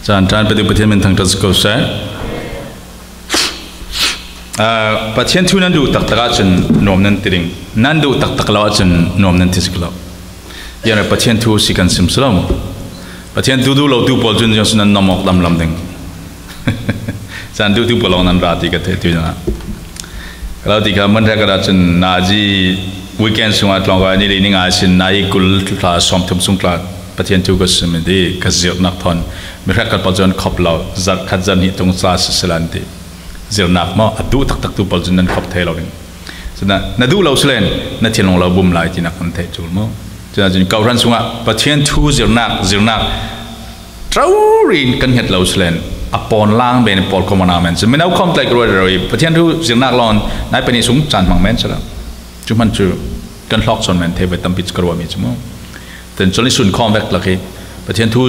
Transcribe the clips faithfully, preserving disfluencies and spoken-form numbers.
Caan ṭan petu Pathian min thangṭhat si ko seh. Aa, Pathian thu nan duh taktak ahcun nuam nan ti ding, nan duh taktak lo ahcun nuam nan ti si ko lo. Ziangah Pathian thu si kan sim si lo. Pathian thu duh lotu pawl cun ziang si nan nuam awk lamlam ding. Caan duhtu pawl lawng nan ra ti ka theih tu ah. Ka lo ti kha, hmanhra ka ra cun nazi weekend sungah tlawngkai ni li ni ngai sin, nai kul hla sawmthum sung tla Pathian thu ka sim i ti ka zirhnak thawn mi hrekkhat pawl cu an khop lo, zarh khat zarh hnih tung ca si sila an ti. Zirhnak maw, a duh taktaktu pawl cun nan khop thei lo ding. Cun na, na duh lo si len na thinlung lo bum lai tinak an theih cul maw? Cun, cun kawhhran sungah Pathian thu zirhnak, zirhnak rori in kan hnget lo si len a pawn lang ben pawlkom a na men. Cun mino khawm tlai ka ruat rero i Pathian thu zirhnak lawn nai pahnih sung caan hmang men si lo. Cu hmanh cu kan hlawk sawn men thei ve tampi cu ka ruahmi cu maw? Cun cun i sun khawm vek lak hi Pathian thu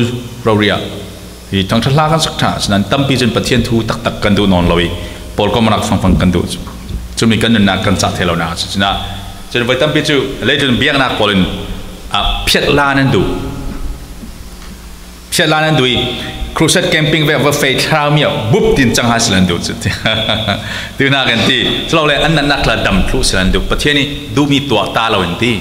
rori ah hi thangṭhat hla kan sak ṭha, asinain tampi cun Pathian thu taktak kan duh nawn lo i pawlkom a rak fangfang kan duh cu. Cumi kan nunnak kan cah thei lo na si. Cun, cun voi tampi cu leitlun biaknak pawl in, ah, phiatla nan duh. Phiatla nan duh i crusade camping vek va fei thlarau mi ah bup tin cang ha si lan duh cu. Tunak in ti, culole an natnak tla dam thluh si lan duh. Pathian i duhmi tuah ta lo in ti.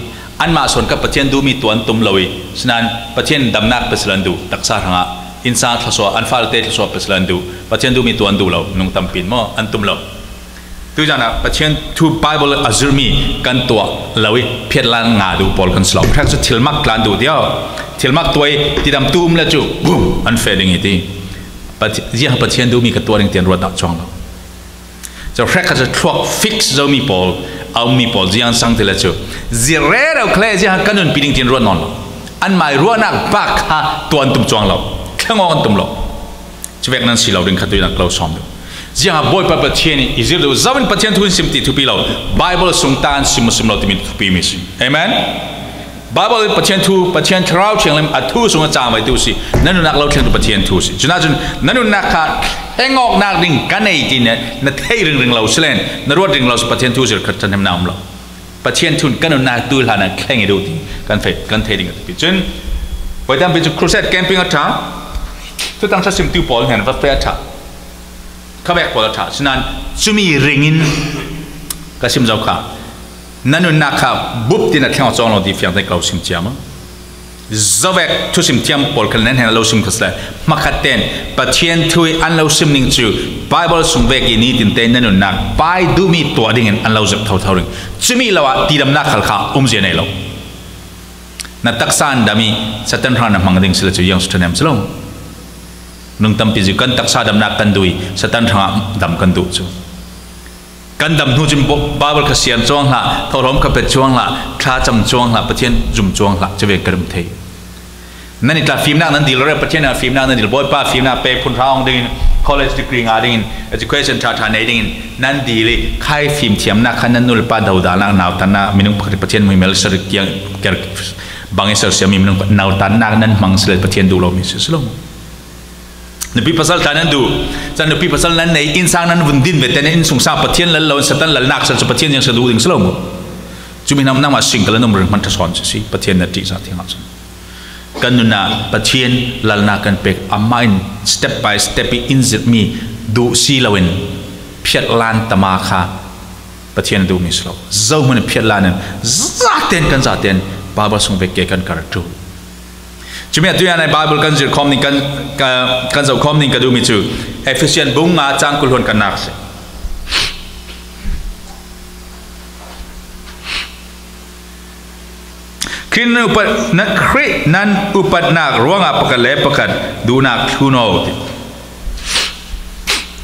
Anmah sawn kha Pathian duhmi tuah an tum lo i, sinain Pathian damnak pe si lan duh. Taksa hrangah, innsang thluasuah, an fate thluasuah pe si lan duh. Pathian duhmi tuah an duh lo, nung tampi in maw, an tum lo. Tuizan ah Pathian thu Bible a zirhmi kan tuah lo i phiatlan nga duh pawl kan si lo. Hrek cu thilmak tlan duh tia, thilmak tuai tidam tum le cu bum an feh ding i ti. Pathian, ziah Pathian duhmi ka tuah ding tian ruat dah cuang lo. Cu hrek kha cu thluak fix zomi pawl, a ummi pawl ziang sang ti le cu zirh rero kha le ziah kan nunpi ding tian ruat nawn lo. Anmai ruahnak bak kha tuah an tum cuang lo. Thleng awk an tum lo. Cuvek nan si lo ding kha tuinak lo sawm duh. Ziangah Bawipa Pathian i zir duh, zoh in Pathian thu in sim ti thupi lo. Bible sung ta an sim maw sim lo timi thupi mi si. Amen. Bible in Pathian thu, Pathian Thlarau Thianghlim a thu sung a cang mai tu si. Na nunnak lo thleng tu Pathian thu si. Cunah cun na nunnak kha thleng awknak ding ka nei ti na, na theih ringring lo si len, na ruat ring lo si Pathian thu zir khat ṭhahnemnak um lo. Pathian thu in kan nunnak tu hlan ah thleng i duh ti kan fei, kan thei ding a thupi. Cun voi tampi cu crusade camping a ṭha, thutang ṭha simtu pawl hnen va feh a ṭha, khavek pawl a ṭha. Sinain cumi ring in ka sim zo kha, na nunnak kha bup tin a thleng awk cawng lo ti fiang te ka lo sim cia maw? Zovek thusim thiam pawl khan nan hnen lo sim kha sile, hmakhat ten Pathian thu i an lo sim ning cu Bible sung vek i nitin te na nunnak pai duhmi tuah dingin an lo zep thotho ding. Cumi lo ah tidamnak khal kha umzia nei lo. Na taksa an dam i Satan hrang na hmang ding sile cu iang su ṭhanem si lo. Nung tampi cu kan taksa damnak kan duh i Satan hrangah dam kan duh cu. Kan dam hnu cun Bo-, Bible kha sian cuang hlah, tholhawm kha pet cuang hlah, thlacam cuang hlah, Pathian zum cuang hlah, cuvek ka rim thei. Nan i tla fimnak nan dil rih, Pathian a fimnak nan dil, Bawipa fimnak pek phun hra awng dingin, college degree ngah dingin, education ṭha ṭha nei dingin nan dil i khai fimthiamnak kha nan nu le pa dodalnak, nautannak, minung pakhat Pathian muimel ser kiang, ker, bang i sersiam i minung nautannak nan hmang si le Pathian duh lo mi si, si lo. Nupi pasal tla nan duh, cun nupi pasal nan nei, innsang nan vun din ve te, nan innsungsang Pathian lal lo, Satan lalnak sal cu Pathian ziang sa duh ding si lo mu. Cumi hnam nangmah sing ka la num ring hman ṭha sawn si, si Pathian na ṭihzah tiang ah cun. Kan nunnak Pathian lalnak kan pek, amah in step by step i in zirhmi duh si loin phiatlan tama kha Pathian a duhmi si lo. Zohhmanh in phiatlan in zaten kan zaten Bible sung vek ke kan kar ṭu. Cumi ah tuiah nai Bible kan zirh khawm ning kan, ka, kan zoh khawm ning ka duhmi cu Efesian bung nga cang kul hluan kan nak si. Khrih nan upat, nan, Khrih nan upatnak ruangah pakhat le pakhat duhnak thlun aw ti.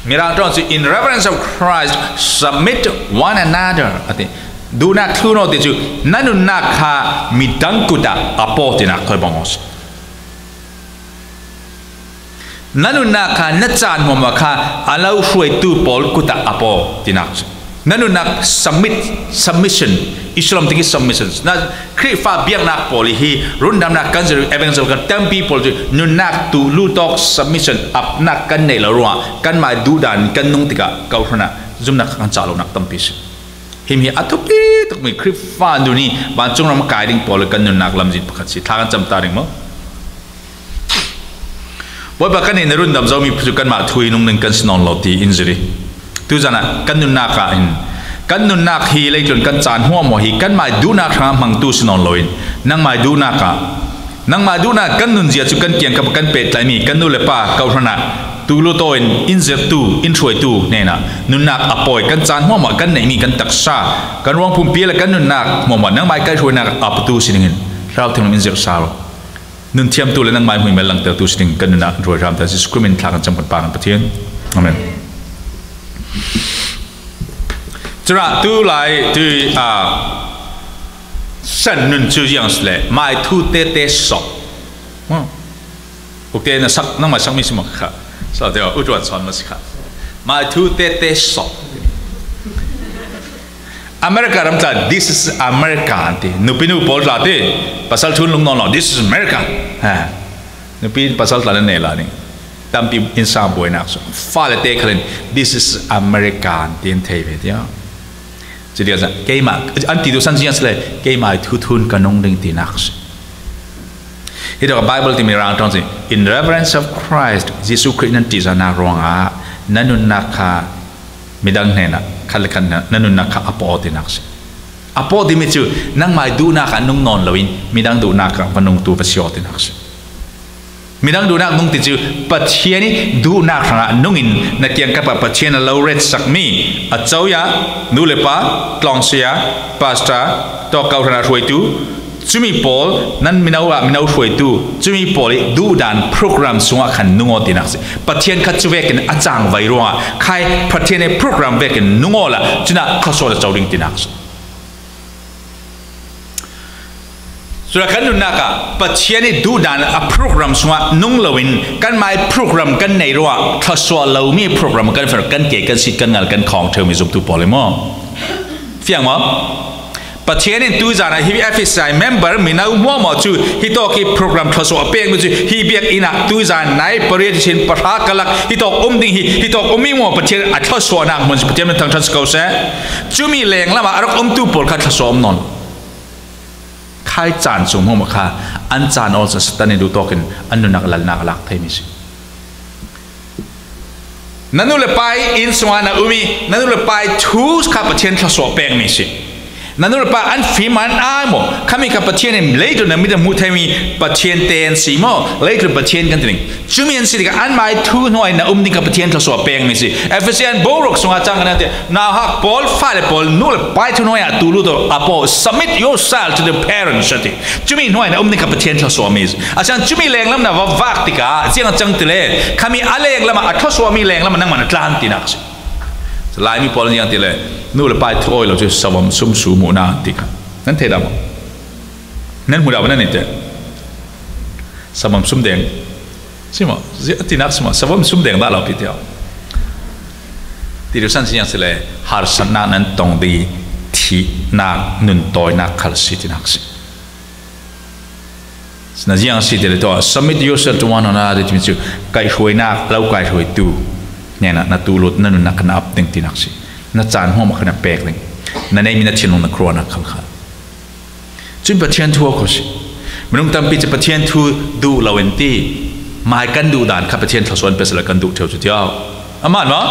Mirang ṭawng cu, "In reverence of Christ, submit one another," a ti. Duhnak thlun aw ti cu, na nunnak kha midang kut ah a paw tinak khawi bang aw si. Na nunnak kha na caan hmuahhmuah kha a lo hruaitu pawl kut ah a paw tinak cu. Na nunnak submit, submission, i sulom tikih submission. Na Khrihfa biaknak pawl i hi rundamnak kan zirh, evangel kan tampi pawl cu nunnak tu lutawk submission, apnak kan neih lo ruangah kanmah duhdan kan nung tikah kawhhran ah zumhnak kan cah lonak tampi si. Himi hi a thupi tukmi Khrihfa nun i vancung ram kai ding pawl kan nunnak lamzin pakhat si. Thla kan cam ta ding maw? Bawipa, kan nih na rundam zo mi cu kanmah thu hi nung ning kan si nawn lo ti in zir i, tuzan ah kan nunnak ah hin, kan nunnak hi leitlun kan caan hmuahhmuah hi kanmah duhnak hrangah hmangtu si nawn loin, nangmah duhnak ah, nangmah duhnak kan nunzia cu kan kiangkap kan pehtlai mi kan nu le pa kohhran ah tulut aw in in zirhtu, in hruaitu hnenah nunnak a pawi, kan caan hmuahhmuah kan neihmi kan taksa, kan ruang pumpi le kan nunnak hmuahhmuah nangmah i kaihhruainak a putu si dingin Thlarau Thianghlim in zirh sal. Nun thiamtu le nangmah i hmuihmel langtertu si ding kan nunnak ruai hram ta Jesuh Khrih min thla kan cam kan pa kan Pathian. Amen. Cura tu lai tu, ah, san nun cu ziang si le mai thu tete sawh. Hmm. Ukte na sak, nangmah sakmi si maw kha? Sa te, u tuan sawn ma si kha. Mai thu tete sawh. America ram tla, "This is America," an ti. Nupi nu pawl tla ti, pasal thu lung nawn lo, "This is America." Ha. Nupi pasal tla nan nei la ding. Tampi in sa buainak so. Fale te khalin, "This is America," an ti an thei ve tia. Cuti a keimah, an ti tu san ziang si le, keimah thu thun ka nung ding tinak si. Hi dawk Bible timi rang ṭawng si, "In reverence of Christ," Jesuh Khrih nan ṭihzahnak ruangah na nunnak kha midang hnenah khat le khat na nunnak kha a pawh tinak si. A pawh timi cu nangmah duhnak ah nung nawn loin midang duhnak ah va nungtu va si aw tinak si. Midang duhnak nung ti cu Pathian i duhnak hrangah nungin na kiangkap ah Pathian a lo retsakmi a coya, nu le pa, tlawngsia, pastor, tawk kohhran ah hruaitu, cumi pawl nan mino ah mino hruaitu, cumi pawl i duhdan program sungah khan nung aw tinak si. Pathian kha cu vekin a cangvai ruangah khai Pathian i program vekin nung awla cunah thluasuah a co ding tinak si. Cule kan nunnak ah Pathian i duhdan a program sungah nung loin kanmah i program kan nei ruah thluasuah lomi program kan fer, kan ke, kan sit, kan ngal, kan khawng ṭheumi zumtu pawl i maw? Fiang maw? Pathian in tuizan ah hi Efesa member mino hmuahhmuah cu hitawk i program thluasuah a pekmi cu hi biakinn ah tuizan nai pariat ihsin pahra kalak hitawk um ding hi, hitawk ummi maw Pathian a thluasuahnak hmun si, Pathian min thangṭhat si ko seh. Cumi lenglam ah a rak umtu pawl kha thluasuah um nawn lo. Khai caan cung hmuahhmuah kha an caan awlsa Satan i duhtawk in an nunnak lalnak a lak theimi si. Na nu le pa i inn sungah na um i, na nu le pa i thu kha Pathian thluasuah pekmi si. Na nu le pa an fim an ai maw? Khami kha Pathian in leitlun na mit a hmuh theimi Pathian te an si maw? Leitlun Pathian kan ti ding. Cumi an si tikah anmah i thu hnuai na um ding kha Pathian thluasuah pekmi si. Efesian bung ruk sungah cang kan ti, nauhak pawl, fale pawl, nu le pa i thu hnuai ah tu lut aw, a paw, submit yourself to the parents, a ti. Cumi hnuai na um ding kha Pathian thluasuahmi si. A siang cumi lenglam na va vak tikah ziang a cang ti le, khami a lenglam ah, a thluasuahmi lenglam ah nangmah na tlan tinak si. Laimi pawl ziang ti le, nu le pa i thu awi lo cu savam sum su muhna an ti kha. Nan thei dah maw? Nan hmu dah maw nan i te? Savam sum deng. Si maw? Zi-, a tinak si maw? Savam sum deng dah lo pi tiah. Ti duhsan si yang si le, harsatnak nan tong dih, thihnak, nun tawinak khal si tinak si. Na ziang si ti le tuah, "Submit yourself to one another," timi cu kaihhruainak, lo kaihhruaitu hnenah na tulut, na nunnak kha na ap ding tinak si. Na caan hmuahhmuah kha na pek ding. Na neihmi na thinlung na khuaruahnak khal kha. Cun Pathian thu a khuaruah si. Minung tampi cu Pathian thu duh lo in ti. Mai kan duh dan kha Pathian thluasuah an pe sila kan duh ṭheu cu tiau. A man maw?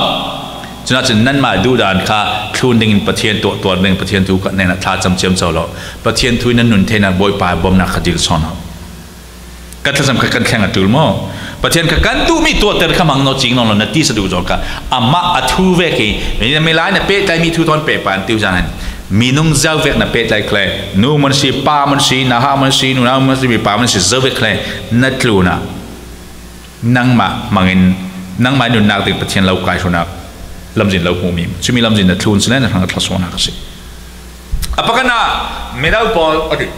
Cunah cun nanmah duhdan kha thlun dingin Pathian tuah tuar ding Pathian thu kha hnenah thla cam ciamco lo. Pathian thu in nan nun theinak Bawipa bawmnak kha dil sawn lo. Kan thlacam kha kan thleng a ṭul maw? Pathian kha kan duhmi tuahter kha hmang naw cing nawn lo, na tisa duh zawn kha. Amah a thu vek hi, mi, milai na pehtlaimi thu thawn pehpah an ti uh zan hin. Minung zo vek na pehtlai khle, nu mun si, pa mun si, nauhak mun si, nunau mun si, mipa mun si, zo vek khle, na tlunah nangmah hmangin, nangmah nunnak ding Pathian lo kaihrunak lamzin lo hmuhmi, cumi lamzin na thlun si le na hrang a thluasuahnak a si. A pakhatnak, mino pawl, okay.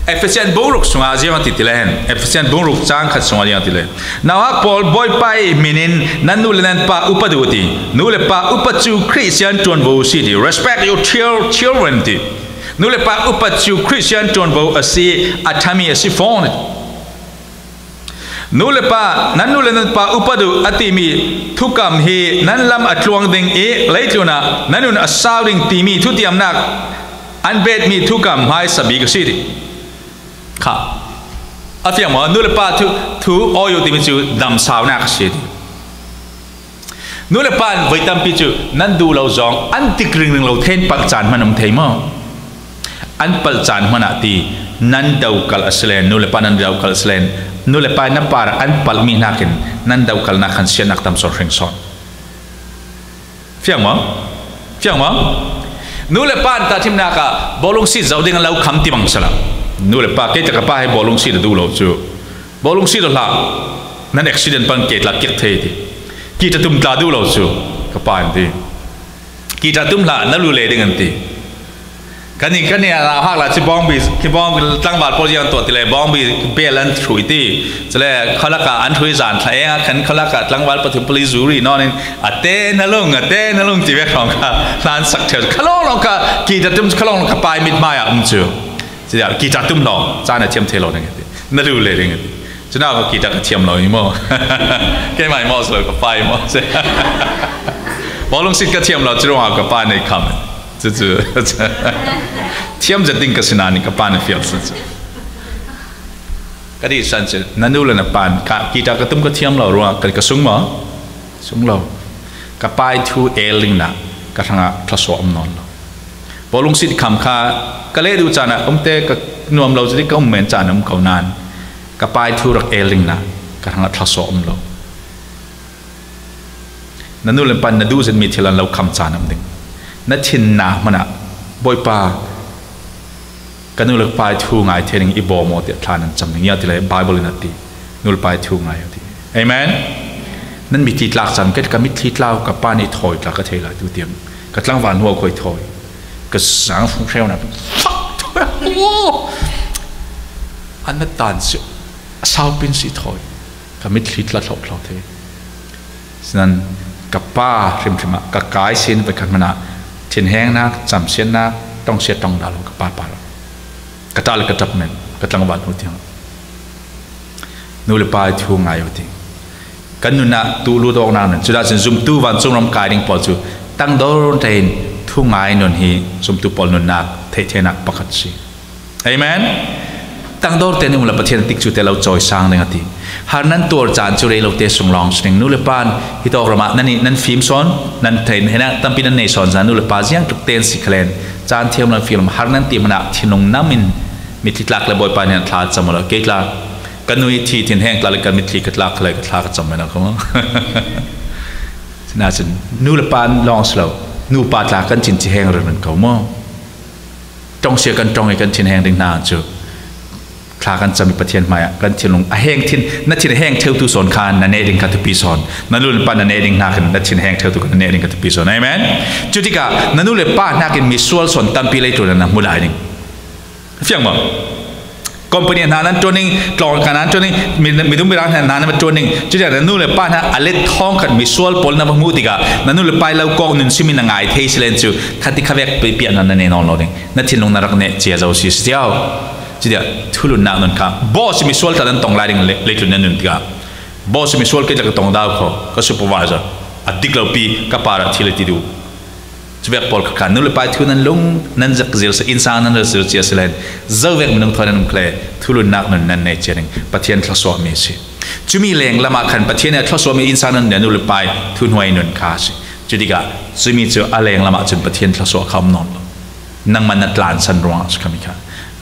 Efesian bung ruk sungah ziang a ti ti le hen. Efesian bung ruk cang khat sungah ziang a ti le. Nauhak pawl, Bawipa i hmin in nan nu le nan pa upat uh a ti. Nu le pa upat cu Khrih sian ṭuanvo a si ti. Respect your chil-, children ti. Nu le pa upat cu Khrih sian ṭuanvo a si, a ṭhami a si fawn a ti. Nu le pa, nan nu le nan pa upat uh a timi thukam hi nan lam a tluang ding i leitlun ah nan nun a sau ding timi thutiamnak an betmi thukam hmaisa bik a si ti kha. A fiang maw, nu le pa thu, thu awi uh timi cu damsaunak a si ti. Nu le pa in voi tampi cu nan duh lo zong an dik ringring lo thei in palh caan hman um thei maw? An palh caan hman ah ti, nan dokalh a si len, nu le pa nan dokalh a si len, nu le pa in na par an palhmi hnakin nan dokalhnak khan siatnak tam sawn hring sawn. Fiang maw? Fiang maw? Nu le pa in tahṭhimnak ah bawlung seat zoh ding an lo kham ti bang sala. Nu le pa, kei tla ka pa hi bawlung seat a duh lo cu. Bawlung seat aw hlah, nan accident pan kei tla kik thei ti. Kihta tum tla duh lo cu, ka pa in ti. Kihta tum hlah, na lu le ding an ti. Kan i, kan i a hak la cu bawngbi, ki bawngbi tlangval pawl ziang tuah ti le, bawngbi bel an hrui ti. Cule khalak ah an hrui zan thla eng ah khan khalak ah tlangval pathum pali zuri nawn in, "A te na lung, a te na lung," ti vek hrawng kha hlan sak ṭheu. Kha lawnglawng kha, kihta tum kha lawnglawng ka pa i mit hmai ah um cu. Cutia kihta tum hlaw, caan a thiam thei lo ding ti. Na lu le ding ti. Cu nak kihta ka thiam lo i maw? Keimah i maw si lo, ka pa i maw si. Bawlung seat ka thiam lo, cu ruangah ka pa nei kham. Cucu, thiam zet ding ka si nain ka pa na fial cucu. Ka dih san cu, na nu le na pa in ka, kihta ka tum ka thiam lo ruangah ka, ka sung maw? Sung lo. Ka pa i thu el ding nak ka hrangah thluasuah um nawn lo. Bawlung seat kham kha ka leh duh caan ah um te, ka nuam lo cu dih ka um men caan ah um ko nain ka pa i thu rak el ding nak ka hrangah thluasuah um lo. Na nu le pa in na duh zetmi thil an lo kham caan um ding. Na thinnak hmanh ah, "Bawipa, ka nu le pa i thu ngai thei ding i bawm aw," tiah thla nan cam ding. Ziangah ti le Bible in a ti, "Nu le pa i thu ngai aw," ti. Amen. Nan mitthli tlak caan, kei ka mitthli tlau, ka pa nih thawi tla ka thei lai tu tiang. Ka tlangval hnu a khoi thawi. Ka sang fung hreu nak, fak thawi. An na tan si, a saupin si thawi. Ka mitthli tla thlauh thlauh thei. Sinan ka pa hrimhrim ah ka kai sin ve ka hmanh ah thinhengnak, camsiatnak, ṭongsia ṭongda lo ka pa par. Ka ṭah le ka ṭap men, ka tlangval hnu tiang. Nu le pa i thu ngai aw ti. Kan nun ah tu lut awknak nun, cudah cun zumtu vancung ram kai ding pawl cu tangdor tein thu ngai nun hi zumtu pawl nunnak theihtheihnak pakhat si. Amen. Tangdor tein um le Pathian tikcu te lo cawisang ding a ti. Har nan tuar caan cu rei lo te sung lawng si ding. Nu le pa in hi tawk ram ah nan i, nan fim sawn, nan theihnak tampi nan nei sawn zan, nu le pa ziang tluk tein si khalen caan thiam lo fim lo har nan ti hmanh ah thinlung nam in mitthli tlak le Bawipa nih thla cam lo. Kei tla ka nu i thi thinheng tla le ka mitthli ka tlak khale ka thla ka cam lo ko. Sinain nu le pa lawng si lo, nu pa tla kan thin thinheng ringring ko maw? Ṭongsia kan ṭong i kan thinheng ding hna cu thla kan cam i Pathian hmai ah kan thinlung a heng thin, na thin a heng ṭheutu sawn kha na neh ding kha thupi sawn. Na nu le pa na neh ding hna khan na thin a heng ṭheutu kha na neh ding kha thupi sawn. Amen. Cu tikah na nu le pa hnakin misual sawn tampi leitlun ah na hmu lai ding. Fiang maw? Company hna nan ṭuan ding, tlawng ka nan ṭuan ding, mi, midung mirang hna nan ṭuan ding. Cutikah na nu le pa hna a let thawng khat misual pawl na va hmuh tikah na nu le pa i lo kawk nun simi na ngai thei si len cu kha ti kha vek piahnak na nei nawn lo ding. Na thinlung na rak neh cia zo si si cio. Cutikah thulunnak nun kha boss misual tla nan tong lai ding le, leitlun nan nun tikah boss misual kei tla ka tong dau kho, ka supervisor a dik lo pi ka par ah thil a ti duh. Cuvek pawl kha khan nu le pa i thu nan lung nan zak zil si, innsang nan zak zil cia si len, zo vek minung thawi nan um kha le thulunnak nun nan nei cia ding Pathian thluasuahmi a si. Cumi lenglam ah khan Pathian nih a thluasuahmi innsang nan nu le pa i thu hnuai nun kha a si. Cutikah cumi cu a lenglam ah cun Pathian thluasuah kha um nawn lo. Nangmah na tlansan ruangah cu khami kha.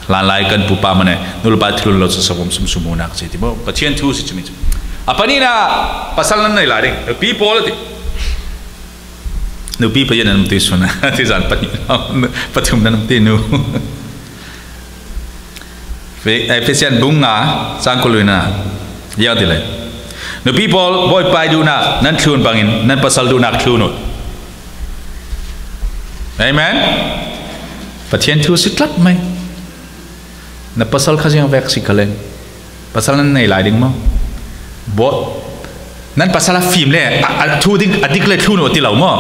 Hlanlai kan pupa man nih nu le pa thulun lo cu savom sumsum munak a si ti maw? Pathian thu a si cumi cu. A pahnihnak pasal nan nei lai ding. Nupi pawl a ti. Nupi pahnih nan um ti sun. Tizan pahnih, pathum nan um ti nu. Efesian bung nga, cang kul le na. Ziang ti le. Nupi pawl, Bawipa i duhnak nan thlun bangin nan pasal duhnak thlun uh. Amen. Pathian thu si tlat mai. Na pasal kha ziang vek si kha len. Pasal nan nei lai ding maw? Bo-, nan pasal a fim le, a, a thu ding, a dik le thlun uh ti lo maw?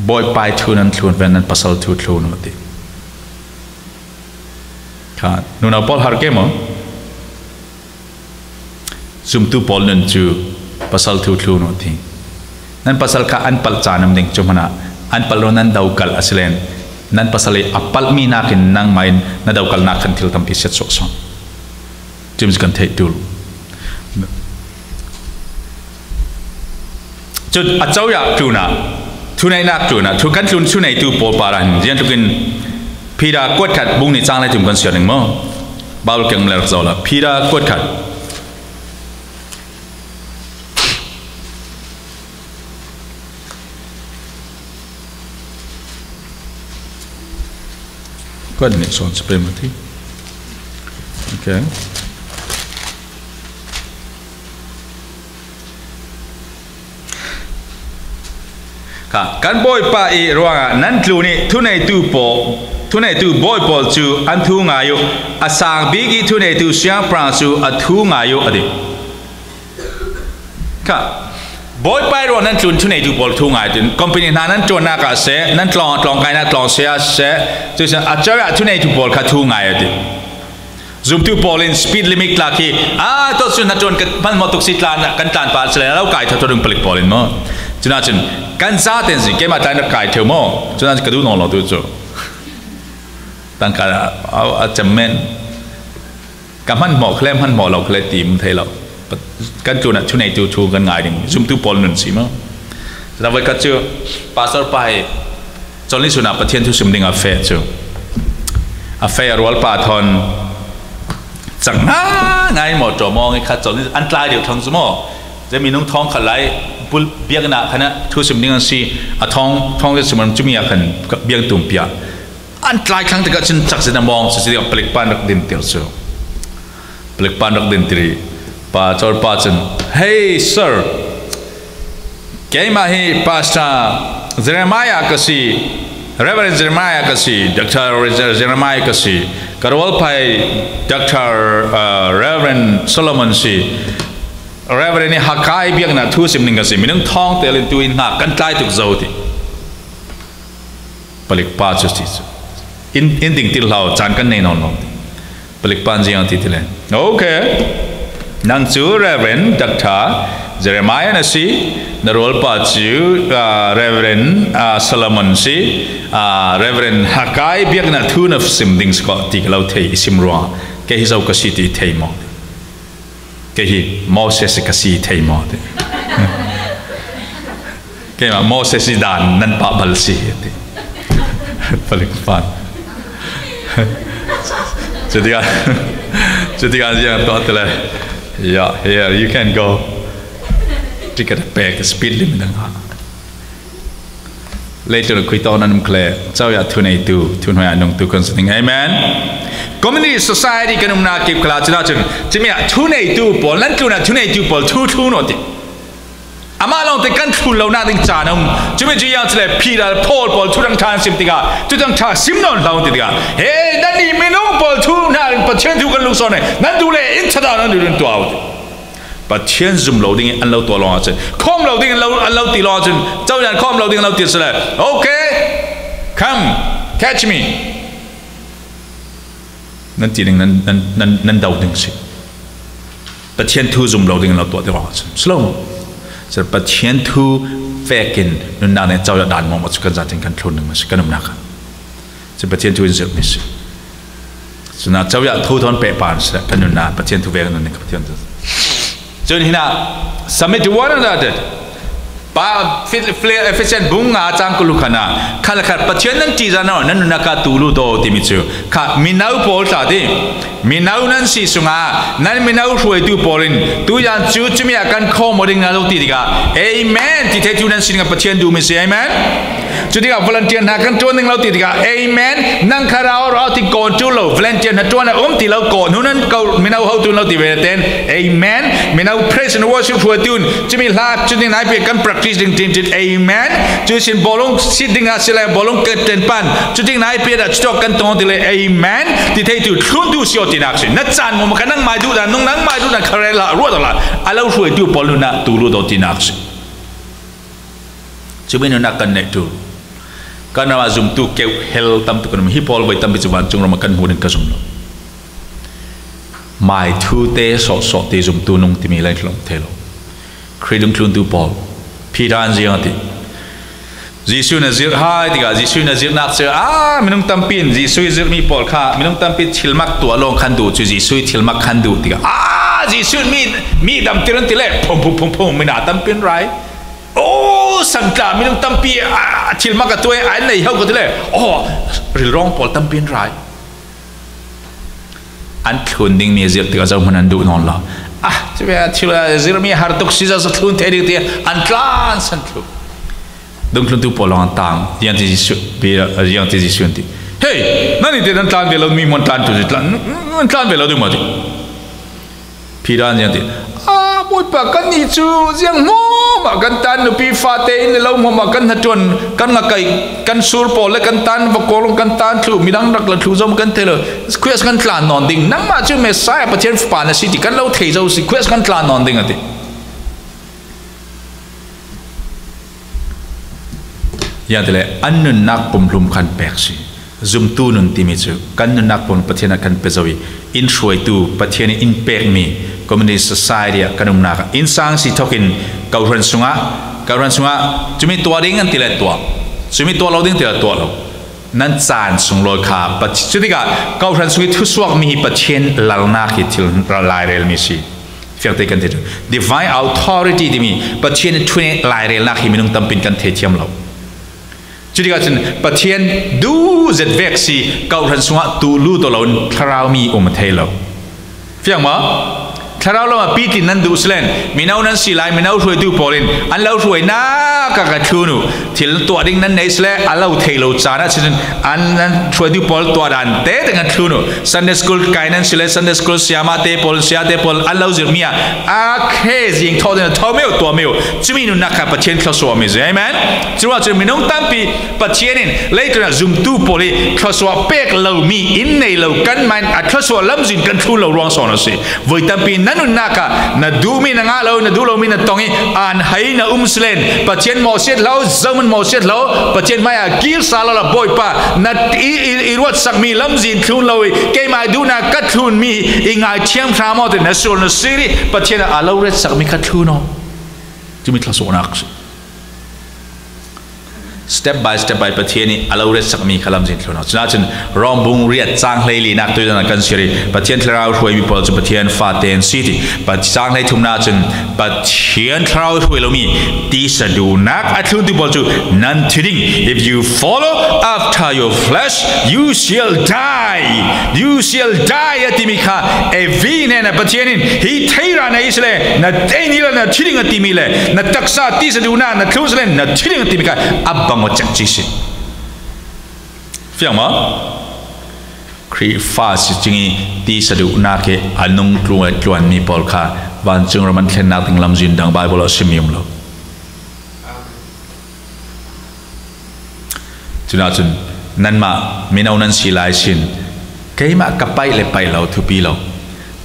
Bawipa i thu nan thlun ve, nan pasal thu thlun uh ti. Kha, nunau pawl har ke maw? Zumtu pawl nun cu pasal thu thlun uh ti. Nan pasal kha an palh caan um ding cu hmanh ah an palh lo nan dokalh a si len nan pasal i a palhmi nakin nangmah in na dokalhnak khan thil tampi siatsuah sawn. Cim kan theih tul. Cun a coya tlunah, thuneihnak tlunah, thu kan tlun thuneitu pawl parah hin ziangtlukin Peter kuatkhat bung nih cang le tum kan siar ding maw? Baibal keng le rak zoh la. Peter kuatkhat. Kuat nih sawn si pei mah ti. Okay. Kha, kan Bawipa i ruangah nan tlun i thuneitu pawl, thuneitu bawi pawl cu an thu ngai uh, a sang bik i thuneitu siangpahrang cu a thu ngai uh, a ti. Kha, Bawipa i ruang nan tlun thuneitu pawl thu ngai tin, company hna nan ṭuannak ah seh, nan tlawng, tlawng kainak tlawng seh ah seh, cucaah a coah thuneitu pawl kha thu ngai a ti. Zumtu pawl in speed limit tlak hi, aa, tuah cun hnaṭuan kan hmanhmawh tuk si tlan, kan tlan pah si le lo kai thawthaw ding palik pawl in maw? Cunah cun kan zaten si, keimah tlan rak kai theu maw? Cunah cun ka duh nawn lo tu cu. Tangka a, a cem men. Ka hmanhmawh khle, hmanhmawh lo khle ti um thei lo. Kan tlunah thuneitu thu kan ngai ding. Zumtu pawl nun si maw? Cunah voi khat cu pastor pa hi Chawlni sunah Pathian thu sim ding a feh cu. A feh a rualpa thawn cang ngai ngai maw, ṭawmawng i khat Chawlni an tlai deuh thang cu maw? Cun minung thawng khat lai bul biaknak khan ah thu sim ding an si. A thawng, thawng sim an cumi ah khan biang tum piak. An tlai thlang tikah cun cak zin a mawng cu si tikah palik pan rak din tir cu. Palik pan rak din tir i pa Chawlpa cun, "Hey, sir, keimah hi Pastor Jeremiah ka si, Reverend Jeremiah ka si, Doctor Jeremiah ka si, ka rualpa hi Doctor, uh, Reverend Solomon si, Reverend i Haggai biaknak thu sim ning ka si, minung thawng tel in tu in hna kan tlai tuk zo," ti. Palik pa cu ti cu. In, in ding tir hlah, caan kan nei nawn lo. Palik pa ziang ti ti le. Okay. Nang cu Reverend Doctor Jeremiah na si, na rualpa cu, ah, Reverend, ah, Solomon si, ah, Reverend Haggai biaknak thu na sim ding si ko ti ka lo thei i sim ruang. Kei hi zo ka si ti thei maw? Kei hi Moses ka si thei maw ti. Keimah Moses i dan nan pah bal si hi ti. Palik pan. Cutikah, cutikah ziang tuah ti le. Yeah, here, you can go. Ticket pek speed limit dang ha. Leitlun khui tawk nan um khle, coah thuneitu, thu hnuai ah nungtu kan si ding. Amen. Community society kan umnak kip khala, cunah cun, cumi ah thuneitu pawl, nan tlunah thuneitu pawl, thu thlun aw ti. Amah lawngte kan thlun lonak ding caan a um. Cumi cu ziang cule Peter, Paul pawl, Thuthang ṭha an sim tikah, Thuthang ṭha sim nawn hlah ti tikah, he, nannih minung pawl thu hna in Pathian thu kan lungsawn i, nan duh le in thatah nan duh in tuah aw ti. Pathian zum lo ding in an lo tuah lawng ahcun, khawm lo ding in lo, an lo ti lawng ahcun, coyan khawm lo ding an lo ti asile, "Okay, come, catch me," nan ti ding, nan, nan, nan, nan do ding si. Pathian thu zum lo ding in lo tuah ti lawng ahcun, si lo. Cun Pathian thu vekin nunnak nih coyan dan maw cu kan zatin kan thlun ding si, kan umnak ah. Cun Pathian thu in zirhmi si. Cun ah coah thu thawn pehpar si, kan nunnak Pathian thu vek nun ning ka Pathian thu. Cun hinah, "Submit to one another." Pa, Fi-, Fi-, Ephesian bung nga cang kul khan ah, khat le khat Pathian nan ṭihzah nawn, nan nunnak ah tul u daw timi cu, kha mino pawl tla ti. Mino nan si sungah, nan mino hruaitu pawl in, tuyan cu cumi ah kan khawm aw ding na lo ti tikah, "Amen," ti theitu nan si dingah Pathian duhmi si. Amen. Cu tikah volunteer hna kan ṭuan ding lo ti tikah, "Amen." Nang kha rau, rau ti kawn ṭul lo, volunteer hna ṭuan a um ti lo, kawn hnu nan ko, mino hotu lo ti ve ten, "Amen." Mino praise and worship hruaitu in, cumi hla, cu ding naipi kan practice ding tin cit, "Amen." Cu sin bawlung sit ding ah si le, bawlung kan ten pan, cu ding naipi ah cutak kan tong ti le, "Amen." Ti theitu thluntu si aw tinak si. Na caan maw, ka nangmai duh dan, nung nangmai duh dan, kha rel hlah, ruah hlah, a lo hruaitu pawl nunnak tul u daw tinak si. Cumi nunnak kan neih ṭul. Kan ram ah zumtu keuh hel tam tuk kan um. Hi pawl voi tampi cu vancung ram ah kan hmuh ding ka zum lo. Mai thu te sawhsawh te zumtu nung timi lei tlung thei lo. Khrih dungthluntu pawl, Peter an ziang a ti. Jesuh in a zirh hai tikah, Jesuh in a zirhnak cu, ah, minung tampi in Jesuh i zirhmi pawl kha, minung tampi thilmak tuah lawng khan duh cu, Jesuh i thilmak khan duh tikah, ah, Jesuh in mi, mi damtir an ti le, phum, phum, phum, phum, mina tampi in rai. Oh, santla minung tampi, ah, thilmak a tuah, an nei ho ko ti le, oh, rilrawng pawl tampi in rai. An thlun dingmi a zirh tikah zohhmanh an duh nawn lo. Ah, cu ve, thil a zirhmi har tuk si, zoh a thlun thei ding ti an tlansan thlu. Dungthluntu pawl lawng an tang, ziangti Jesuh, pi-, ziangti Jesuh an ti. Hei, nannih te nan tlan ve lo, mi hmuan tlan tu si tlan, nan tlan ve lo ding maw ti. Peter in ziang ti, "Ah, Bawipa, kannih cu ziang hmuahmah kan tan, nupi fate inn le lo hmuahmah kan hnaṭuan, kan ngakaih, kan sur pawl le kan tan, va kawlung kan tan thluh, midang rak le thlu zong kan thei lo. Khuias kan tlan nawn ding. Nangmah cu Messiah, Pathian Fapa na si ti kan lo thei zo si. Khuias kan tlan nawn ding," a ti. Ziangtile an nunnak pumhlum khan pek si. Zumtu nun timi cu kan nunnak pumhlum Pathian ah kan pe zo i, in hruaitu Pathian in in pekmi community society ah kan umnak ah innsang si thokin kohhran sungah, kohhran sungah cumi tuah ding an ti le tuah, cumi tuah lo ding ti le tuah lo. Nan caan sunglawi kha Pat-, cutikah kohhran sung i thusuakmi hi Pathian lalnak hi thil lairelmi si. Fiangte kan ti cu divine authority timi Pathian thu nih lairelnak hi minung tampi in kan theithiam lo. Cutikah cun Pathian duh zet vek si, kohhran sungah tuh lut aw loin thlarau mi um a thei lo. Fiang maw? Thlarau lam ah pitin nan duh si len, mino nan si lai, mino hruaitu pawl in an lo hruainak ah ka thlun uh. Thil tuah ding nan nei si le a lo thei lo caan ah cun an, nan hruaitu pawl tuah dan te te kan thlun uh. Sunday school kai nan si le Sunday school siama te pawl, sia te pawl an lo zirhmi ah a khe zing thawh ding a tho meuh, tuah meuh. Cumi nunnak kha Pathian thluasuahmi si. Amen. Curuangah cun minung tampi Pathian in leitlun ah zumtu pawl i thluasuah pek lomi in nei lo kanmah in a thluasuah lamzin kan thlun lo ruang sawn a si. Voi tampi na nunnak ah na duhmi na ngah lo, na duh lomi na tong i aan hai na um si len, Pathian mawhsiat hlo, zohman mawhsiat hlo, Pathian hmai ah kir sal awla Bawipa na i, i, i ruatsakmi lamzin thlun lo i keimah duhnak ka thlunmi i ngaithiam hram aw ti na sual na sir i Pathian ah a lo retsakmi kha thlun aw. Cumi thluasuahnak si. Step by step by Pathian i a lo retsakmi kha lamzin thlun aw. Cunah cun Rom bung riat cang hleilinak tuizan kan sir i Pathian thlarau hruaimi pawl cu Pathian fate an si ti. Cang hleithumnak cun Pathian thlarau hruai lomi tisa duhnak a thluntu pawl cu nan thi ding. If you follow after your flesh, you shall die. You shall die a timi kha, evi nen a Pathian in hi theira na i si le na teini le na thi ding a timi le na taksa tisa duhnak na thlun si le na thi ding a timi kha a bang aw cek ci si. Fiang maw? Khrihfa si cing i tisa duhnak i a nung tluan, tluanmi pawl kha vancung ram an thlennak ding lamzin dang Baibal ah a simmi um lo. Cunah cun nanmah mino nan si lai sin, keimah ka paih le paih lo thupi lo,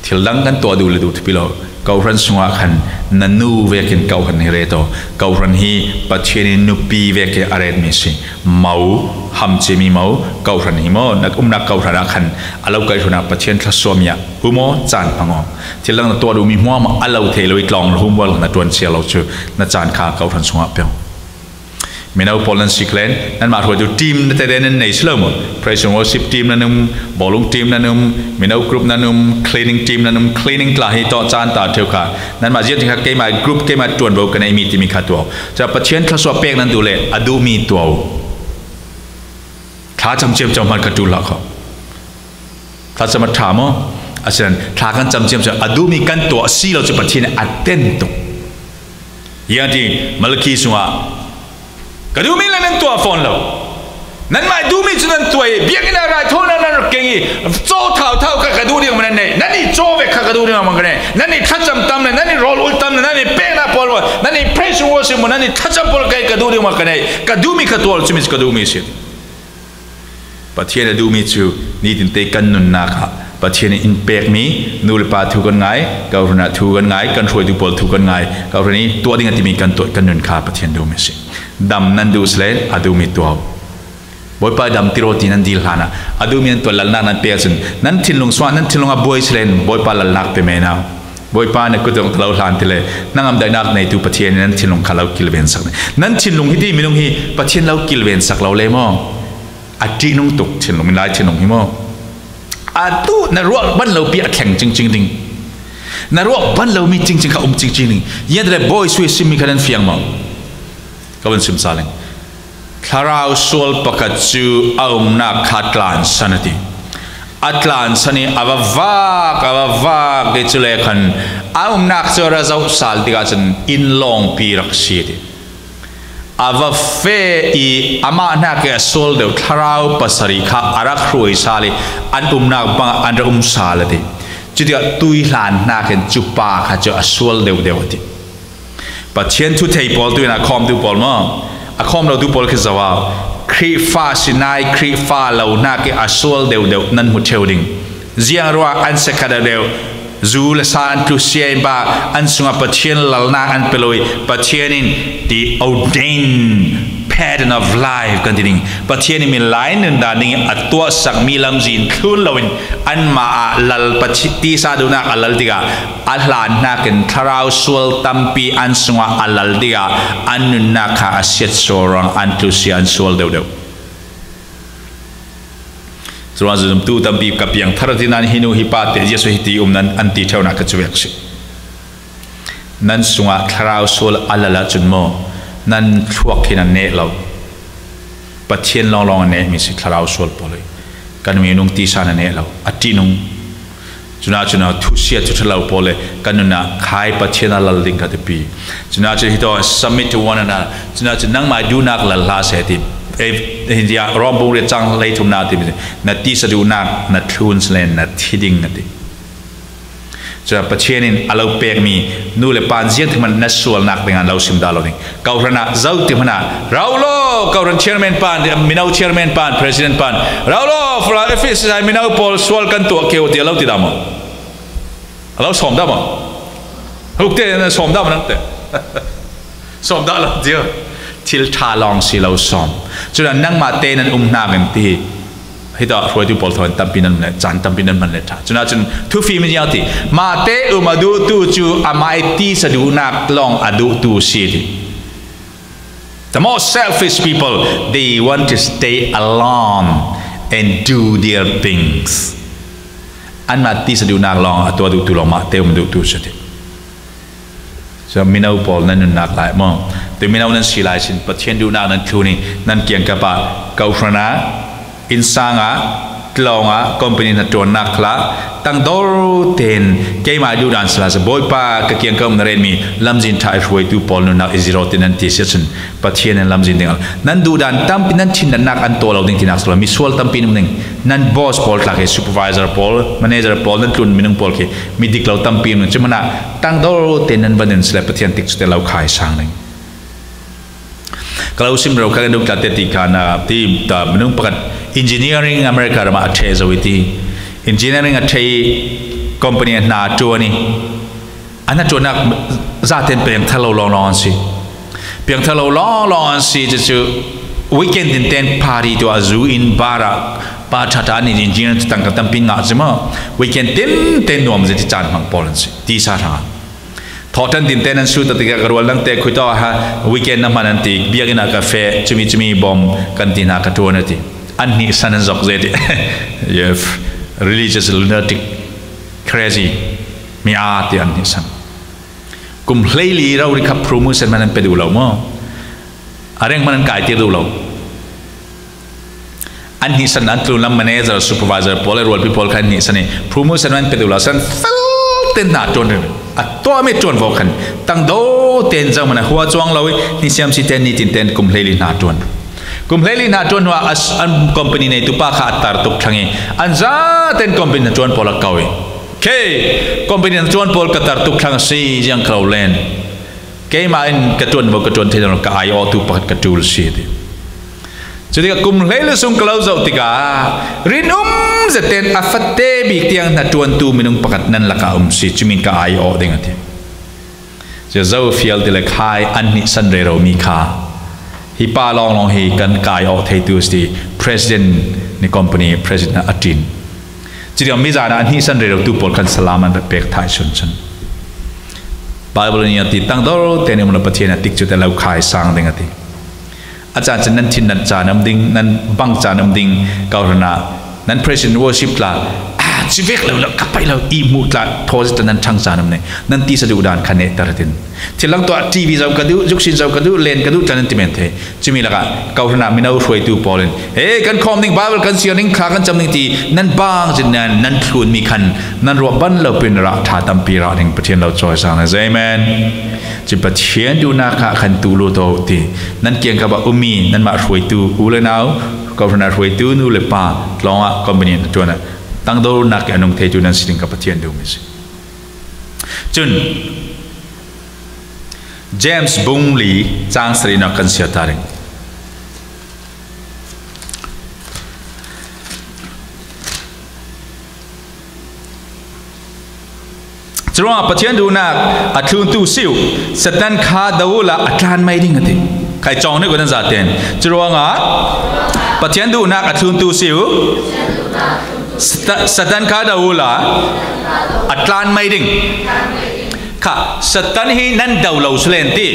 thil dang kan tuah duh le duh thupi lo. Kohhran sungah khan na nu vekin kohhran hi ret aw. Kohhran hi Pathian in nupi vekin a retmi si. Mo, hamciami mo, kohhran hi maw, na umnak kohhran ah khan a lo kaihhruainak Pathian thluasuahmi ah um aw, caan hmang aw. Thil dang na tuah duhmi hmuahhmuah a lo thei lo i tlawng humbual na ṭuan cia lo cu na caan kha kohhran sungah pe aw. Mino pawl nan si kha len, nanmah hruaitu team na tete nan nei si lo maw? Praise and worship team nan um, bawlung team nan um, mino group nan um, cleaning team nan um, cleaning tla hi tawh caan ta ṭheu kha. Nanmah ziahtin kha keimah group, keimah ṭuanvo ka neihmi timi kha tuah. Cun Pathian thluasuah pek nan duh le a duhmi tuah uh. Thla cam ciamco hmanh ka ṭul hlah kho. Thlacam a ṭha maw? Asinan thla kan camciam cu a duhmi kan tuah si lo cu Pathian a ten tuk. Ziangti Malakhi sungah ka duhmi le nan tuah fawn lo. Nanmah duhmi cu nan tuah i biakinn ah raithawinak nan rak keng i caw thauthau kha ka duh ding maw nan nei? Nannih caw vek kha ka duh ding maw ka nei? Nannih thlacam tam le nannih rawl ul tam le nannih peknak pawl maw, nannih praise and worship maw, nannih thlacam pawl kha ka duh ding maw ka nei? Ka duhmi kha tuah lo, cumi cu ka duhmi si. Pathian a duhmi cu nitin te kan nunnak ah Pathian in in pekmi nu le pa thu kan ngai, kohhran ah thu kan ngai, kan hruaitu pawl thu kan ngai, kohhran i tuah ding a timi kan tuah, kan nun kha Pathian duhmi a si. Dam nan duh si le a duhmi tuah. Bawipa, dam ti raw ti nan dil hlan ah a duhmi nan tuah, lalnak nan pek cun nan thinlung sungah nan thinlung a buai si le Bawipa, lalnak pe men au. Bawipa, na kut tawh ka lo hlan ti le, na ngamdaihnak neitu Pathian in nan thinlung kha lo kilvensak. Nan thinlung hi ti minung hi Pathian lo kilvensak lo le maw? A ṭihnung tuk thinlung, minlai thinlung hi maw? A tu na ruah ban lo pi a thleng cingcing ding. Na ruah ban lo mi cingcing kha um cingcing ding. Yan le bawi sui simmi kha nan fiang maw? Ka vun sim sa leng. Thlarau sual pakhat cu a umnak kha tlansan a ti. A tlansan i a va vak, a va vak i cu le khan a umnak cu a ra zoh sal tikah cun inn lawngpi rak si a ti. A va feh i amah hnak i a sual deuh thlarau pasarih kha a rak hruai sal i an umnak bangah an ra um sal a ti. Cutikah tuihlan hnakin cu pa kha cu a sual deuh deuh a ti. Pathian thu thei pawl tu in a khawmtu pawl maw? A khawm lotu pawl khi zoh a, Khrihfa sinai Khrihfa lo hnak i a sual deuh deuh nan hmu ṭheu ding. Ziang ruah an si kha deuh deuh, zu le sa an tlusia in bah an sungah Pathian lalnak an pe lo i Pathian in the ordained pattern of life kan ti ding. Pathian in minlai nundan ding i a tuahsak mi lamzin thlun loin anmah ah lal Pathian tisa duhnak a lal tikah a hlan hnakin thlarau sual tampi an sungah a lal tikah an nunnak kha a siatsual ruang an tlusia an sual deuh deuh. Curuangah zumtu tampi ka piangthar a ti nan hi nu hi pa te Jesuh hi ti um nan an ti ṭheunak ka cuvek si. Nan sungah thlarau sual a lal ahcun maw nan thluak hi nan neh lo. Pathian lawnglawng a nehmi si thlarau sual pawl hi. Kan minung tisa na neh lo. A ṭihnung. Cunah cun a thusia thuṭha lo pawl le kan nunah khai Pathian a lal ding kha tipi. Cunah cun hi tawh submit to one another. Cunah cun nangmah i duhnak lal hlah seh ti. Ei, India Rom bung riat cang hleithumnak ti. Na tisa duhnak na thlun si len na thi ding a ti. Cun Pathian in a lo pekmi nu le pa ziang ti hmanh na sualnak dingah lo sim dah lo ding. Kawhhran ah zo ti hmanh ah rau law, kawhhran chairman pan, mino chairman pan, president pan, rau law, F C C I mino pawl sual kan tuah keu ti a lo ti dah maw? A lo sawm dah maw? Huk te na sawm dah maw nang te? Sawm dah lo cio. Thil ṭha lawng si lo sawm. Cun nangmah te nan um hna men ti hi. Hi tah hruaitu pawl thawn tampi nan le caan tampi nan hman le ṭha. Cun ahcun thufim in ziang ti. Mah te um a duhtu cu amah i tisa duhnak lawng a duhtu si ti. The most selfish people, they want to stay alone and do their things. Anmah tisa duhnak lawng a tuah duhtu lawng mah te um duhtu si ti. Cun mino pawl nan nunnak lai maw? Cun mino nan si lai sin Pathian duhnak nan thlun i nan kiangkap ah kawhhran ah, innsang ah, tlawng ah, company hnaṭuannak khal ah tangdor tein keimah i duhdan si lai sin Bawipa ka kiangkap na retmi lamzin ṭha i hruaitu pawl nunnak i zir aw ti nan ti si ahcun Pathian in lamzin ding a nan duhdan tampi nan ṭhindamnak an tuah lo ding tinak si lo misual tampi an um ding. Nan boss pawl tla khi supervisor pawl, manager pawl, nan tlun minung pawl khi mi dik lo tampi an um ding. Cu hmanh ah tangdor tein nan van in si le Pathian tikcu te lo khai sang ding. Ka lo sim rero kha kan duk tla te ti kha na ti ta minung pakhat engineering America ram ah a ṭheh zo i ti. Engineering a ṭheh i company a hna a ṭuan i a hnaṭuannak zaten piangthar lo lawnglawng an si. Piangthar lo lawnglawng an si cucu weekend in ten party tuah zu in bar ah pa ṭha ṭha an i din jeans tangka tampi ngah cu maw weekend tinten nuam zet i caan hmang pawl an si tisa hrangah. Thawhṭan tinten an sut tikah ka rual nangte khui tawh ha weekend na hman an ti biakinn ah ka feh cumi cumi bawm kan ti hna ka ṭuan a ti. An hnihsan an zok zet i religious lunatic crazy mi aa ti an hnihsan. Kum hleili rori kha promotion hmanh an pe duh lo maw? A reng hmanh an kaitir duh lo. An hnihsan an tlunlam manager, supervisor pawl le rualpi pawl kha an hnihsan i promotion hmanh an pe duh lo. San fel ten hna ṭuan rih. A tuahmi ṭuan vaw khan tangdo ten zohman a hua cuang lo i hnisiam si ten nitin ten kum hleili hna ṭuan. Kum hleili hna ṭuan hnuah a s-, an company neitu pa kha a tar tuk thlang i an zaten company hnaṭuan pawl a ko i, "Khe, company hnaṭuan pawl ka tar tuk thlang a si, ziang kha lo len. Keimah in ka ṭuan vo ka ṭuan thei lo, ka aiawhtu pakhat ka ṭul si," a ti. Cutikah kum hleili sung ka lo zoh tikah rinum zetten a fate bik tiang hnaṭuantu minung pakhat nan lakah um si, cumin ka aiawh ding a ti. Cia zo fial ti le khai an hnihsan rero mi kha hi pa lawnglawng hi kan kai awh theitu a si ti president ni company president a ṭin. Cuti mi zan ah an hnihsan rero tu pawl khan salam an pek thai sun sun. Bible in a ti, tangdor te nih mun a Pathian a tikcu te lo khai sang ding a ti. A caan cun nan thin nan caan um ding, nan bang caan um ding, kawhran ah nan praise and worship tla, ah, civek lo lo, ka paih lo, i hmuh tla, thawzet tla nan ṭhang caan um nih, nan tisa duh dan kha nehter tin. Thil lang tuah, T V zoh ka duh, zuksin zoh ka duh, len ka duh tla nan ti men thei. Cumi lakah kawhran ah mino hruaitu pawl in, he, kan khawm ding, Bible kan siar ding, thla kan cam ding ti nan bang zin nan, nan thlunmi khan nan ruah ban lo pin rah ṭha tampi rah ding Pathian lo cawisang nan. Amen. Cun Pathian duhnak kha khan tu lo to ti. Nan kiangkap ah ummi nanmah hruaitu u le nau, kawhran ah hruaitu nu le pa, tlawng ah company na ṭuan ah tangdornak i a nung theitu nan si ding kha Pathian duhmi si. Cun James bung li cang sarihnak kan siar ta ding. Curuangah Pathian duhnak a thluntu si uh, Satan kha do uhla a tlan mai ding a ti. Khai cawng nih ko nan zaten. Curuangah Pathian duhnak a thluntu si uh, Sata-, Satan kha do uhla a tlan mai ding. Kha, Satan hi nan do lo si len ti.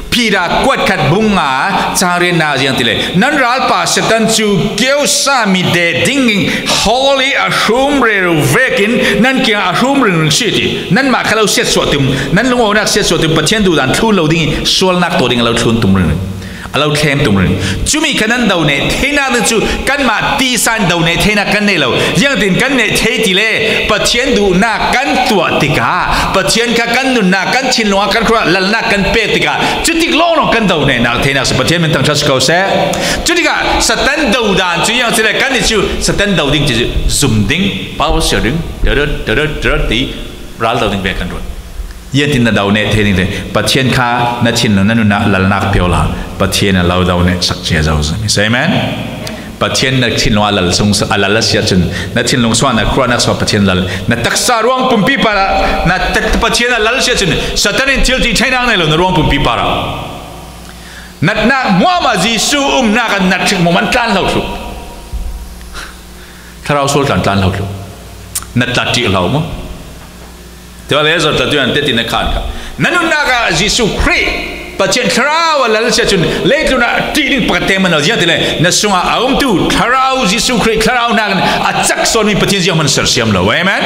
Peter kuat khat bung nga cang riatnak ziang ti le, nan ralpa Satan cu kiosa mi de ding hall i a hrum rero vekin nan kiang a hrum ringring si ti. Nanmah kha lo siatsuah tum, nan lungawnak siatsuah tum, Pathian duhdan thlun lo ding i sualnak tuah ding a lo thlun tum ringring. A lo thlem tum ringring. Cumi kha nan do neh theinak ding cu kanmah tisa in do neh theinak kan nei lo. Ziangtin kan neh thei ti le Pathian duhnak kan tuah tikah, Pathian kha kan nunnak, kan thinlung ah, kan khuaruah lalnak kan pek tikah, cutik lawnglawng kan do nehnak theinak si. Pathian min thangṭhat si ko seh. Cutikah Satan do dan cu ziang si le kan nih cu Satan do ding ti cu zum ding, Bible siar ding, deret, deret, deret ti ral do ding ve kan ruat. Ziangtin na do neh thei ding le Pathian kha na thinlung, na nunnak lalnak pek la, Pathian a lo do neh sak cia zo zami. Amen. Pathian na thinlung a lal sung, a lal a si ahcun, na thinlung sungah, na khuaruahnak sungah Pathian lal, na taksa ruang pumpi parah na ta-, Pathian a lal si ahcun, Satan in thil ti theinak nei lo na ruang pumpi parah. Natnak hmuahhmuah Jesuh umnak ah nat hrik hmuahhmuah an tlan hlo thluh. Thlarau sual tlan tlan hlo thluh. Nat tla ṭih hlo maw? Tua le zor tla tuan teti na khan kha. Na nunnak ah Jesuh Khrih Pathian Thlarau a lal si ahcun leitlun ah ṭih ding pakhat te man lo, ziangtin le na sungah a umtu Thlarau Jesuh Khrih Thlarau nakin a cak sawnmi Pathian zianghman sersiam lo. Amen.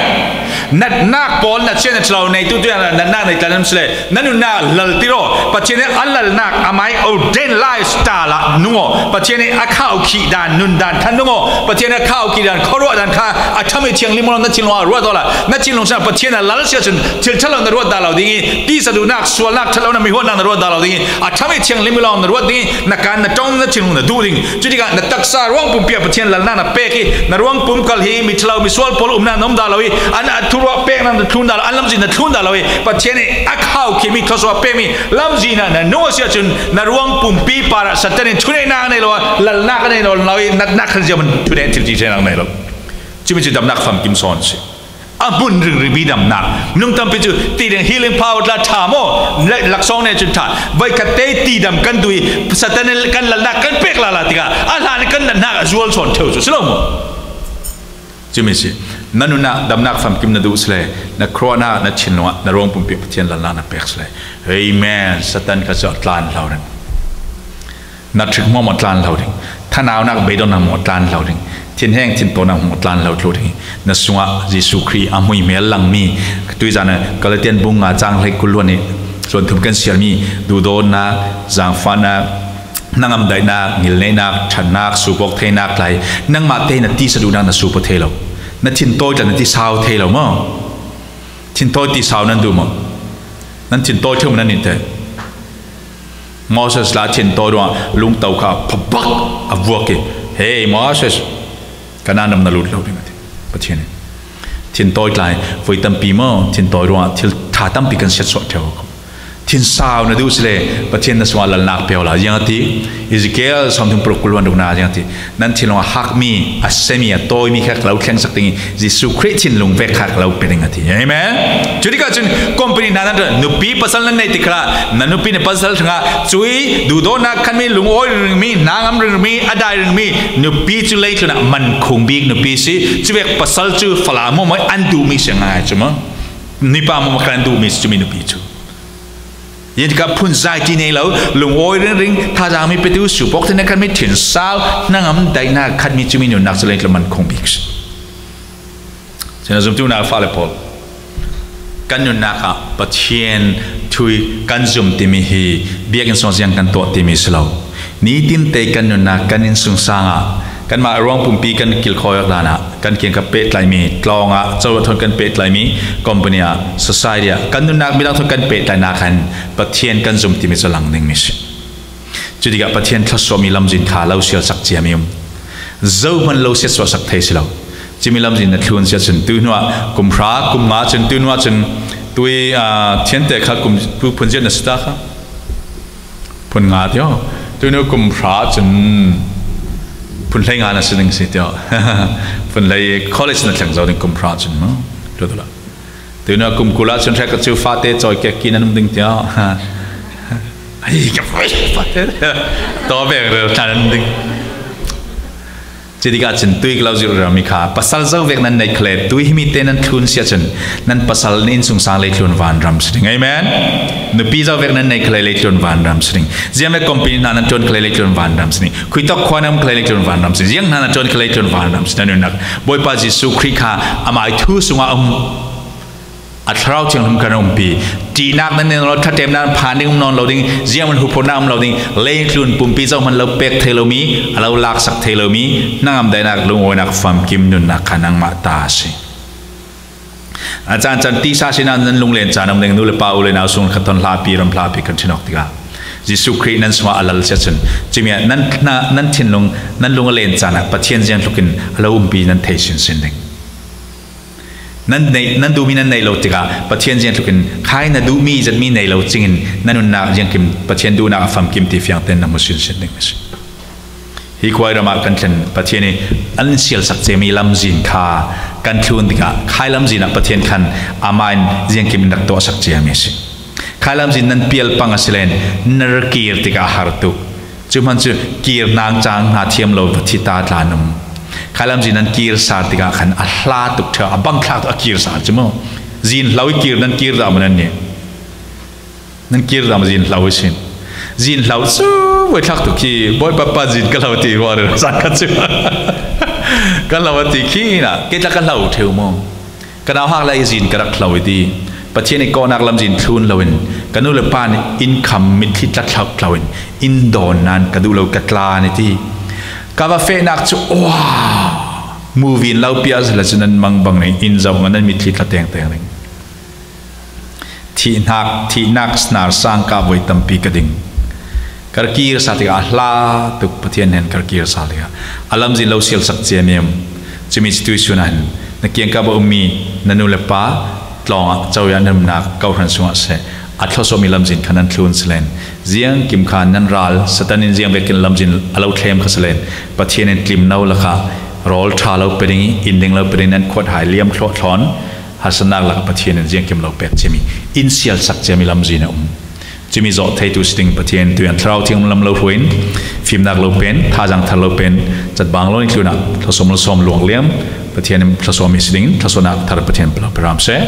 Natnak pawl na chiah na ṭhalo neitu tuan natnak nei tla nan si le na nunnak lal ti raw. Pathian in a lalnak amai ordained lifestyle ah nung aw. Pathian in a khaukhih dan, nun dan kha nung aw. Pathian in a khaukhih dan, khuaruah dan kha a ṭhami thianghlim law na thinlung ah ruat awla. Na thinlung sungah Pathian a lal si ahcun thil ṭha lo na ruat dah lo ding i, tisa duhnak, sualnak, ṭhat lonak, mi huatnak na ruat dah lo ding i, a ṭhami thianghlim law na ruat ding i, na kan, na ṭong, na thinlung na duh ding. Cutikah na taksa ruang pumpi ah Pathian lalnak na pek i, na ruang pum kal hi, mi ṭhalo, mi sual pawl umnak na um dah lo i, an a thuruah peknak na thlun dah lo, an lamzin na thlun dah lo i, Pathian in a khaukhihmi thluasuah pekmi lamzin ah na nung a si ahcun na ruang pumpi parah Satan in thuneinak a nei lo, lalnak a nei lo, lo i natnak khan ziaman thunei thil ti theinak nei lo. Cumi cu damnak famkim sawn a si. A hmun ringringmi damnak. Minung tampi cu ti ding healing power tla ṭha maw? Laksawng nih cun ṭha. Voikhat te ti dam kan duh i Satan in kan lalnak kan pek lala tikah a hlan in kan natnak a zual sawn ṭheu cu si lo maw? Cumi si. Na nunnak damnak famkim na duh si le, na khuaruahnak, na thinlung ah na ruang pumpi Pathian lalnak na pek si le. Amen. Satan kha cu a tlan hlo ding. Nat hrik hmuahhmuah tlan hlo ding. Thanaunak, beidonnak hmuah tlan hlo ding. Thinheng, thintawinak hmuah tlan hlo thluh ding. Na sungah Jesuh Khrih a hmuihmel langmi, tuizan ah Galatian bung nga cang hlei kul luan i luan thum kan siarmi duhdawtnak, zaangfahnak, hnangam daihnak, ngilneihnak, ṭhatnak, suupawk theinak tlai, nangmah te na tisa duhnak na suupaw thei lo. Na thintawi tla na tisau thei lo maw? Thintawi tisau nan duh maw? Nan thintawi ṭheu nan nih te. Moses la thintawi ruangah lungto kha phabak a vuak i, "Hey, Moses, Kanaan ram na lut lo ding," a ti. Pathian in thintawi tlai voi tampi maw, thintawi ruangah thil ṭha tampi kan siatsuah ṭheu ko. Thinsau na duh si le Pathian na sungah lalnak pe awla, ziang a ti, Ezekiel sawmthum paruk kul luan rukna ziang a ti, nan thinlung a hakmi, a semi, a tawimi kha ka lo thlengsak ding i, Jesuh Khrih thinlung vek kha ka lo pe ding a ti. Amen. Cutikah cun company hna nan ṭuan, nupi pasal nan neih tikah na nupi na pasal hrangah cui duhdawtnak khanmi, lungawi ringringmi, hnangam ringringmi, a dai ringringmi nupi cu leitlun ah man khung bik nupi si. Cuvek pasal cu fala hmuahhmuah an duhmi si a ngai cu maw? Nupa hmuahhmuah khan an duhmi si cumi nupi cu. Yen ka phun zai ti nei lo, lungawi ringring, thazaang mi petu, suak pawk te na kan mi thin sau, hnangam daihna khat mi, cumi nunnak cu leitlun man khong bik si. Cun a zumtu nak fale pawl, kan nunnak ah Pathian thu kan zum timi hi biakinn sung ziang kan tuah timi si lo. Nitin te kan nunnak kan innsungsang ah kanmah ruang pumpi kan kilkhawi awk dan ah kan kiang ka pehtlaimi, tlawng ah cohlan kan pehtlaimi, company ah, society ah kan nunnak midang thawn kan pehtlaina khan Pathian kan zum timi cu lang dingmi si. Cutikah Pathian thluasuahmi lamzin kha lo sialsak ciami um. Zohman lo siatsuahsak thei si lo. Cumi lamzin na thlun si ahcun tu hnuah kum hra, kum nga cun tu hnuah cun tui, aa, thiante kha kum, pu phun ziat na si ta kha. Phun nga tio. Tu hnu kum hra cun phun hlei nga na si ding si tio. Phun hlei college na thleng zo ding kum hra cun maw. Tu tu la. Tuihnu kum kul ah cun hrekkhat cu fate cawi kek ki nan um ding tiah. Ai, ka fate. Taw veng rel hna nan um ding. Cutikah cun tui ka lo zirh rami kha pasal zo vek nan neih khale, tui himi te nan thlun si ahcun nan pasal nan innsungsang leitlun vanram si ding. Amen. Nupi zo vek nan neih khale leitlun vanram si ding. Ziangvek company hna nan ṭuan khale leitlun vanram si ding. Khuitok khua nan um khale leitlun vanram si ding. Ziang hna nan ṭuan khale leitlun vanram si ding. Nan nunnak Bawipa Jesuh Khrih kha amai thu sungah a um. A Thlarau Thianghlim kha nan umpi. Ṭihnak nan nei lo, ṭhatemnak nan phan ding um nawn lo ding, ziangman huphurnak um lo ding, leitlun pumpi zohman lo pek thei lomi, a lo laksak thei lomi, hnangam daihnak, lungawinak, famkim nunnak kha nangmah ta a si. A caan caan tisa si nan, nan lunglen caan um ding, nu le pa, u le nau sung kha ton hlapi, ram hlapi kan ṭhin awk tikah Jesuh Khrih nan sungah a lal si ahcun, cumi ah nan, nan thinlung, nan lung a len caan ah Pathian ziangtluk in a lo umpi nan thei sinsin ding. Nan neih, nan duhmi nan neih lo tikah Pathian ziangtluk in khai na duhmi, zatmi nei lo cingin na nunnak ziangkim Pathian duhnak a famkim ti fiang tein na hmu sinsin ding a si. Hi khuai ram ah kan thlen Pathian i an sialsak ciami lamzin kha kan thlun tikah khai lamzin ah Pathian khan amah in ziangkim in rak tuahsak ciami a si. Khai lamzin nan pial pang a si len na ra kir tikah a har tuk. Cu hmanh cu kir nang cang hna thiam lo va thi ta tla nan um. Khai lamzin nan kir sar tikah khan a hla tuk ṭheu, a bang thlak tuk a kir sar cu maw? Zin hlo i kir nan kir dah maw nan nih? Nan kir dah maw zin hlo i sin? Zin hlo cu voi thlak tuk khi Bawipa pa zin ka hlo ti ruah rero caan kha cu. Ka hlo a ti khi na, kei tla ka hlo ṭheu maw? Ka nauhak lei zin ka rak hlo i ti. Pathian i kawhnak lamzin thlun loin ka nu le pa nih inn kham mitthli tlat hlo in inn dawn nan ka duh lo ka tlan i ti. Ka va fehnak cu, wow! Movie in lo piah si le cu nan mang bang ning inn zoh ngan nan mitthli tla tengteng ning. Thihnak, thihnak snar sang kah voi tampi ka ding. Ka ra kir sa tikah a hla tuk, Pathian hnen ka ra kir sa tikah a lamzin lo sialsak ciami um. Cumi cu tuisun ah hin na kiangkap a ummi na nu le pa tlawng ah, cawi ah, nan umnak kawhhran sungah seh, a thluasuahmi lamzin kha nan thlun si len, ziangkim kha nan ral, Satan in ziang vekin lamzin a lo thlem kha si len, Pathian in tlim no lakah rawl ṭha lo pe ding i, inn ding lo pe ding, nan khuat hai liam thluah thlawn, harsatnak lakah Pathian in ziangkim lo pek ciami, in sialsak ciami lamzin a um. Cumi zawh theitu si ding Pathian tuian Thlarau Thianghlim lam lo hruai in, fimnak lo pen, thazaang thar lo pen, catbang lo nih tlunah thluasuahmi lo sawm luang liam, Pathian in thluasuahmi si ding, thluasuahnak thar Pathian lo pe ram seh.